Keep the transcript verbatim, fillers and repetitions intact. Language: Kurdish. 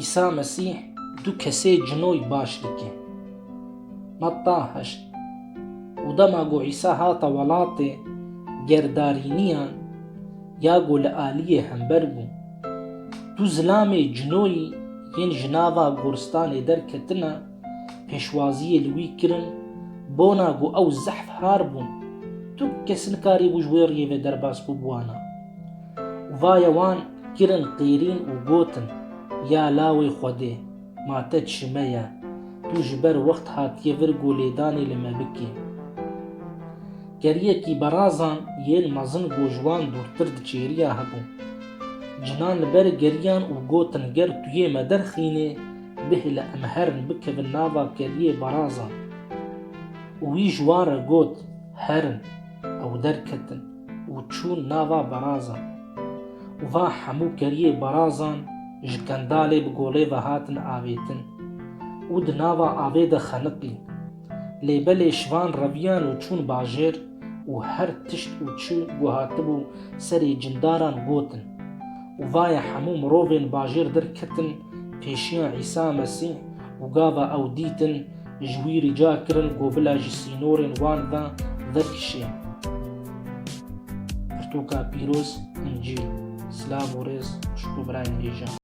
Îsa Mesîh du kesê cinoy baş dike. Metta heşt. Û dema ku Îsa hate welatê Gerdarîniyan, ya ku li aliyê hember bû, du zilamê cinoyî yên ji nava goristanê derketine, pêşwaziyê li wî kirin, bona ku ew zehf har bûn, tu kes nikarîbû ji wê riyê ve derbas bû bi wana. Û vaye wan kirin qêrîn û gotin, Ya lawê Xwedê, ma te çi me ye, tu ji ber wext hatiye vir ku lêdanê li me bikî. Keriyekî berazan yên mezin ku ji wan dûrtir diçêriya hebû. Cinan li ber geriyan û gotin, Ger tu yê me derxînê, bihêle em herin bikevin nava keriyê berazan. Û wî ji wan re got, Herin. Ew derketin û çûn nava berazan. Û va hemû keriyê berazan ji kendalê bi golê ve hatin avêtin û di nava avê de xeniqîn. Lê belê ji van reviyan û çûn bajêr û her tişt û çi ku hatibû serê cindaran gotin. Û vaye hemû mirovên bajêr derketin pêşiya Îsa Mesîh û gava ew dîtin, ji wî rica kirin ku bila ji sînorên wan ve vekişê. Pirtûka pîroz, Încîl. Silav û rêz ji ku birayên hêja.